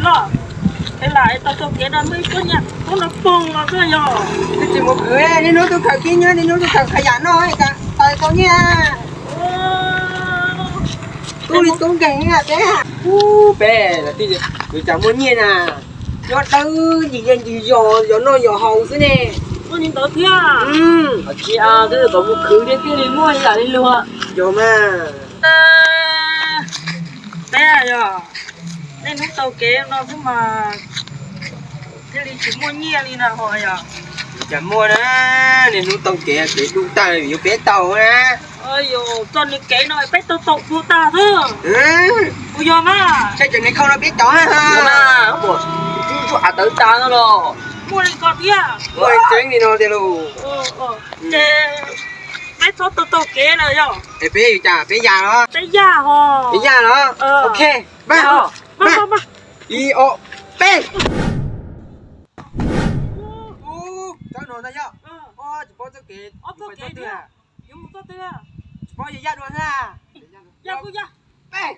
Yog, es lam tau txoj kev no muaj ib tsob nyuj kub no poob los xwb yog. Twb tsis mus khwv, niaj hnub tuaj khaws khib nyiab, niaj hnub tuaj khaws qhov yam noj, tau tau nyiaj. Tub li tub nkeeg peb. Ub, peb los tij, yuav cas muaj nyiaj na. Nyob dawb ncig yeej ncig yos, yos noj yos haus xwb ne. Muaj li ntawd thiab. Tsis, twb kom mus khwv thiab thiaj li muaj ib yam li luag. Yog mas. Peb yog, niaj hnub tau kev no xwb mas thiaj li tsis muaj nyiaj li na ho yog. Cas muaj na, niaj hnub tau kev, kev dub tag yuav peb tau na. Yog txoj niag kev no peb tau tau dua tag xwb. Puas yog mas? Saib cov niag khau no peb cov. Tub tub av tawv tas no los. Muaj li ko thiab. Muaj tseeb li no tiag lauj. Ces peb txhob tau taug kev lawm yog. Es peb yuav cas, peb ya los? Peb ya ho. Peb ya los? Ok, pab ho. Ib ob peb. Ub, txawb no ntag yog. Tsis paub txoj kev, tsis paub yuav ya dua xwb. Peb.